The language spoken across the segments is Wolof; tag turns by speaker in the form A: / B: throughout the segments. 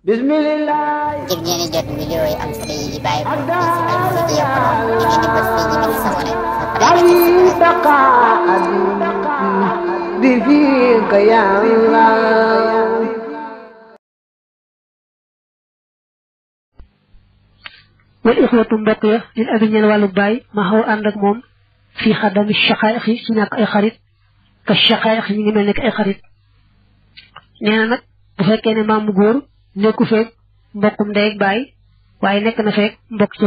A: Bismillah.
B: ngir ngeen di jot vidéo yi am solo yi bàyyi ko ci Al-Mouridiyyah Pro ngeen di bës fii ñu sabone
A: بفيك يا الله
C: والإخوة مبقية للأبنية والباي ما هو عندك موم في خدم الشقائق سناك أي خريط كالشقائق من ملك أي خريط neena nak bu fekkee ne maamu góor nekku feek mbokkum ndey ak baay waaye nekk na feek mbokk ci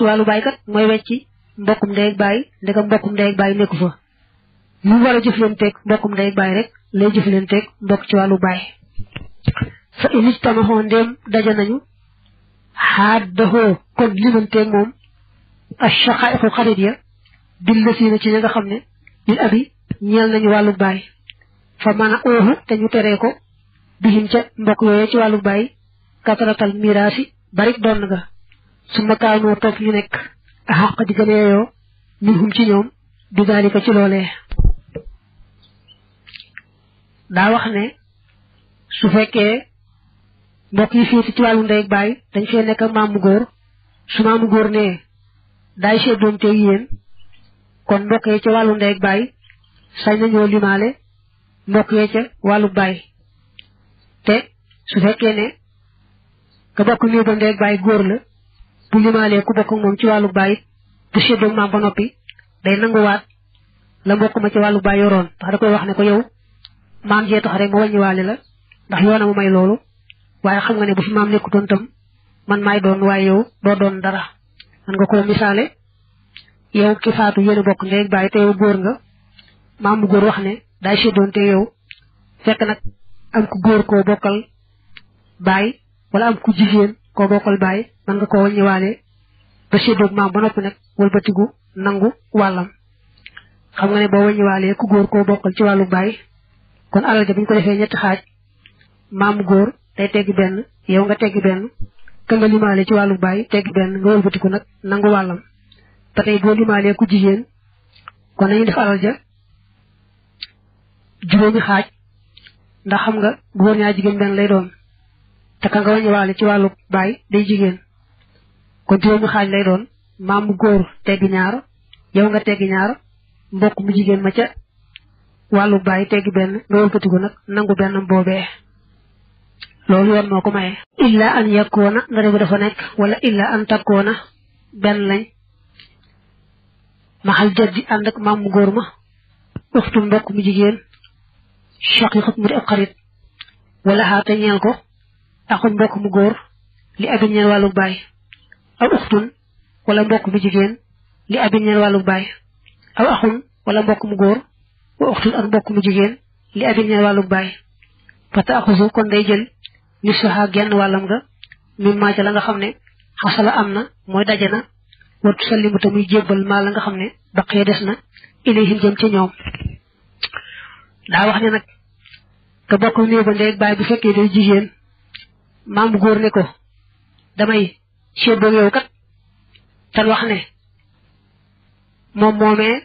C: wàllu baay kat mooy wecci mbokkum ndey ak baay ndegam mbokkum ndey ak baay nekku fa lu war a jëflanteeg mbokkum ndey ak baay rek lay jëflanteeg mbokk ci wàllu baay fa inistamaxoo ndéem daja nañu xaaddaxoo kon limanteeg moom ashaqaa'iqu xarit ya billasiina ci ña nga xam ne lil abi ñeel nañu wàllu baay fa mana oohu te ñu teree ko bihim ca mbokk yooyu ci wàllu baay kasaratal miraasi barik doon nga su ma kaanoo topp ñu nekk a xàq di gën a yeyoo minhum ci ñoom bi daalika ci loolee daa wax ne su fekkee mbokk yi féeti ci wàllu ndey ak baay dañ fee nekk ak maamu góor su maamu góor nee daay seddoon te yéen kon mbokk yi ci wàllu ndey ak baay sañ nañoo limaale mbokk yee ca wàllu baay te su fekkee ne ka bokk néew ba ndey ak baay góor la bu limaalee ku bokk moom ci wàllu baay bu séddoo maam ba noppi day nanguwaat la mbokk ma ci wàllu baay yoroon ndax da koy wax ne ko yow maam jee tax rek ma wàññiwaale la ndax yoona mu may loolu waaye xam nga ne bu fi maam nekkutoon tam man maay doon waaye yow doo doon dara man nga ko misaale yow ki faatu yéen a bokk ndey ak baay te yow góor nga maam bu góor wax ne daay séddoon te yow fekk nag am ku góor koo bokkal baay wala am ku jigéen koo bokkal baay man nga koo wàññiwaale ba séddoog maam ba noppi nag wëlbatigu nangu wàllam xam nga ne boo wàññiwaalee ku góor koo bokkal ci wàllu baay kon alal ja bu ñu ko defee ñetti xaaj maamu góor day teggi benn yow nga teggi benn ka nga limaale ci wàllu baay teggi benn nga wëlbatiku nag nangu wàllam ba tey boo limaalee ku jigéen kon nañu def alal ja juróomi xaaj ndax xam nga góor ñaar jigéen benn lay doon te ka nga wàññiwaale ci wàllu baay day jigéen kon juróomi xaaj lay doon maamu góor teggi ñaar yow nga teggi ñaar mbokk mu jigéen ma ca wàllu baay teggi benn nga wëlbatiku nag nangu benn boobee loolu yoon moo ko maye illa an yakkoona ndare bu dafa nekk wala illa an takkoona benn lañ maxal jaddi ànd ak maamu góor ma uxtu mbokk mu jigéen shaqiqat mu di ab xarit wala xaata ñeel ko axun mbokk mu góor li abin ñeel wàllu baay aw uxtun wala mbokk mu jigéen li abin ñeel wàllu baay aw axun wala mbokk mu góor wa uxtun ak mbokk mu jigéen li abin ñeel wàllu baay fata axusu kon day jël ni soxaa genn wàllam nga mim maa ca la nga xam ne xasala am na mooy daje na wattu sallimu te muy jébbal maa la nga xam ne baqee des na ilayhim jëm ca ñoom daa wax ne nag ka bokk néew ba ndey ak baay bu fekkee day jigéen maamu góor ne ko damay séddoo yow kat tan wax ne moom moomee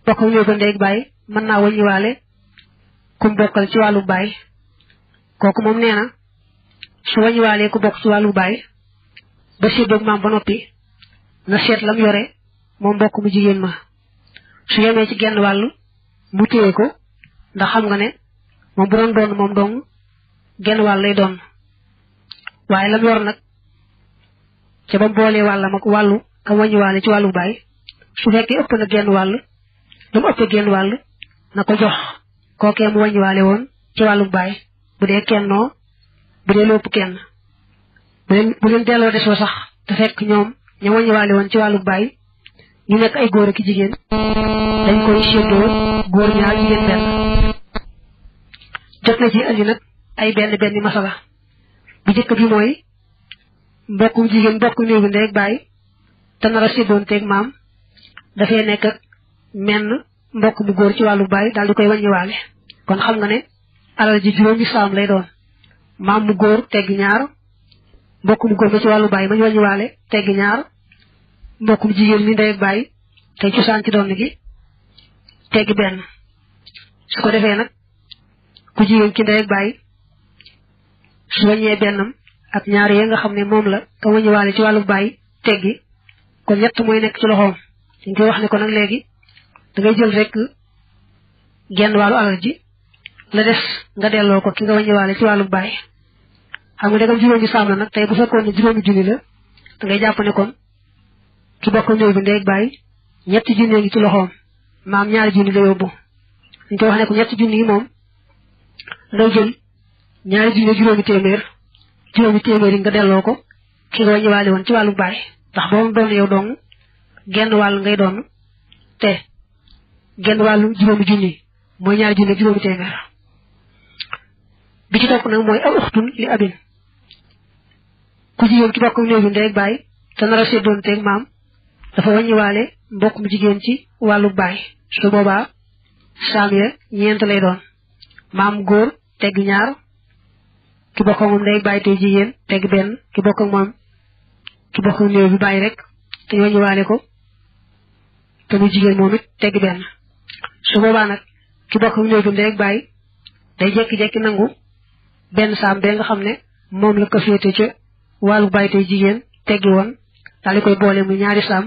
C: bokk néew ba ndey ak baay mën naa wàññiwaale kum bokkal ci wàllu baay kooku moom nee na su wàññiwaalee ku bokk ci wàllu baay ba séddoog maam ba noppi na seet lam yore moom mbokk mu jigéen ma su yemee ci genn wàll mu téye ko ndax xam nga ne moom bu doon doon moom dong genn wàll lay doon waaye lam yor nag ca ba boolee wàllam ak wàllu kam wàññiwaale ci wàllu baay su fekkee ëpp na genn wàll lu mu ëppee genn wàll na ko jox kookee mu wàññiwaale woon ci wàllu baay bu dee kennoo bu dee lépp kenn bu leen delloo desoo sax te fekk ñoom ña wàññiwaale woon ci wàllu baay ñu nekk ay góor ak jigéen dañ koy séddoo góor ñaar jigéen benn jot na ci andi nag ay benn masala bu njëkk bi mooy mbokku jigéen mbokku néew bi ndey ak baay te nar a séddoon teeg maam dafay nekk ak menn mbokk mu góor ci wàllu baay daal di koy wàññiwaale kon xam nga ne alal ji juróomi saam lay doon maam mu góor teggi ñaar mbokk mu góor ma ci wàllu baay ma ñu wàññiwaale teggi ñaar mbokk mu jigéen mi ndey ak baay tey cosaan ci doon gi teggi benn su ko defee nag ku jigéen ki ndey ak baay su wàññee bennam ak ñaar yi nga xam ne moom la ka wàññiwaale ci wàllu bàyyi teggi kon ñett mooy nekk ci loxoom dañ koy wax ne ko nag léegi da ngay jël rek genn wàllu alal ji la des nga delloo ko ki nga wàññiwaale ci wàllu bàyyi xam nga dagam juróomi saam la nag tey bu fekkoon ne juróomi junni la da ngay jàpp ne kon ki bokk néew bi ndeeg bàyyi ñetti junni ngi ci loxoom maam ñaari junni la yóbbu dañ koy wax ne ko ñetti junni yi moom ngay jël ñaari junni juróomi téeméer yi nga delloo ko ki nga wàññiwaale woon ci wàllu bàyyi ndax boo doon yow dong genn wàll ngay doon te genn wàllu juróomi junni mooy ñaari junni juróomi téeméer bi ci topp nag mooy aw uxtun li abin ku jigéen ki bokk néew bi ndeeg bàyyi te nar a seddoon teeg maam dafa wàññiwaale mbokk mu jigéen ci wàllu bàyyi su boobaa saam ya ñeent lay doon maam góor tegg ñaar ki bokk ak moom ndeeg bàyyi tey jigéen tegg benn ki bokk ak moom ki bokk ak néew bi bàyyi rek te ñu wàññiwaale ko te mu jigéen moom it tegg benn su boobaa nag ki bokk ak néew bi ndeeg bàyyi day jekki-jekki nangu benn saam bee nga xam ne moom la ko féete ca wàllu bàyyi tey jigéen teggi woon daal di koy boole mu ñaari saam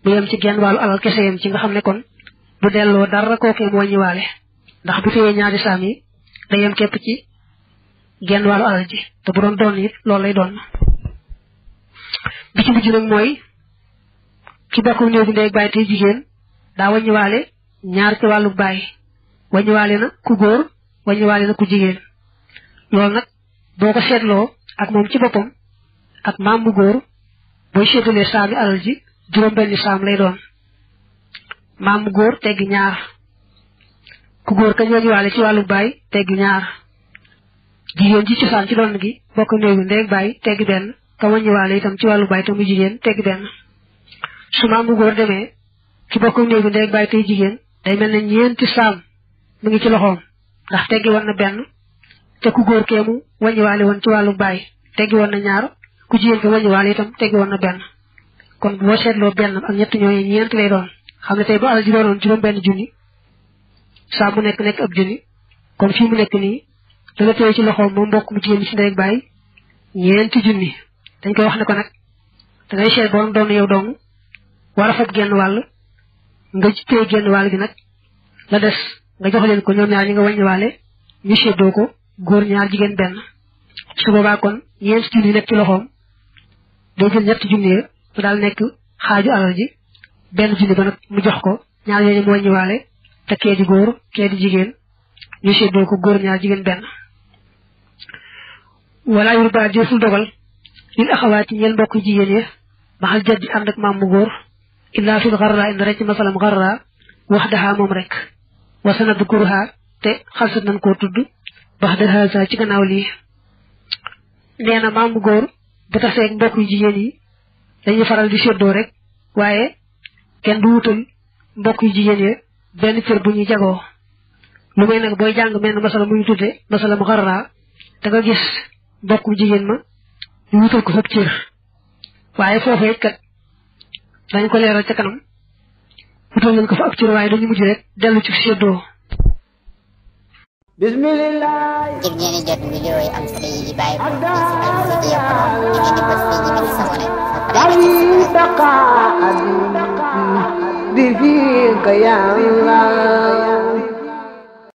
C: bu yem ci genn wàllu alal kese yem ci nga xam ne kon bu delloo dara kookee mu wàññiwaale ndax bu téyee ñaari saam yi day yem képp ci genn wàllu alal ji te bu doon doon it loolu lay doon bi ci mujj nag mooy ki bokk néew bi ndeeg bàyyi tey jigéen daa wàññiwaale ñaar ci wàllu bàyyi wàññiwaale na ku góor wàññiwaale na ku jigéen loolu nag boo ko seetloo ak moom ci boppam ak maam bu góor booy seetalee saami alal ji juróom benni saam lay doon maam bu góor teggi ñaar ku góor kañ wàññiwaale ci wàllu bàyyi teggi ñaar jigéen ci cosaan ci doon gi bokk néew bi ndeeg bàyyi teggi benn ka wàññiwaale itam ci wàllu bàyyi te muy jigéen teggi benn su maam bu góor demee ki bokk néew bi ndeeg bàyyi tey jigéen day mel ne ñeenti saam mu ngi ci loxoom ndax teggi woon na benn te ku góor kee mu wàññiwaale woon ci wàllu bàyyi teggi woon na ñaar ku jigéen ko wàññiwaale itam teggi woon na benn kon boo seetloo benn ak ñett ñooñu ñeent lay doon xam ne tey bu alal ji doonoon juróom benn junni saa mu nekk ab junni kon fii mu nekk nii danga téye ci loxoom moom mbokk mu jigéen ci ndeeg bàyyi ñeenti junni dañ koy wax ne ko nag da ngay seet boo doon yow dong war a fab genn wàll nga téye genn wàll gi nag la des nga jox leen ko ñoom ñaar ñi nga wàññiwaale ñu seddoo ko góor ñaar jigéen benn su boobaa kon ñeenti junni nekk ci loxoom day jël ñetti junni ya mu daal nekk xaaju alal ji benn junni ba nag mu jox ko ñaar ñooñu mu wàññiwaale te kee di góor kee di jigéen ñu seddoo ko góor ñaar jigéen benn wala yur ba jëful dogal lil axawaati ñeel mbokk jigéen ya maxal jaddi ànd ak maam mu góor illaa fil xarra indi rek ci masalam xarra wax daxaa moom rek wasana du kurha te xalsat nañ koo tudd wax da haasa ci gannaaw lii nee na maam mu góor bu taseeg mbokk yu jigéen yi dañuy faral di seddoo rek waaye kenn du wutal mbokk yu jigéen ya benn cër bu ñuy jagoo lu may nag booy jàng menn masala muy tudde masala mu xarra da nga gis mbokk mu jigéen ma ñu wutal ko fab cër waaye foofu it kat dañ ko leeral ca kanam wutal nañ ko fa ab cër waaye dañu mujj rek dellu ci seddoo
A: bismillah
B: ngir ngeen di jot vidéo yi am solo yi di bàyyi ko ci Safari Video Pro ngeen di bës fii ñu bind s'abonné
A: bi fiika ya Allah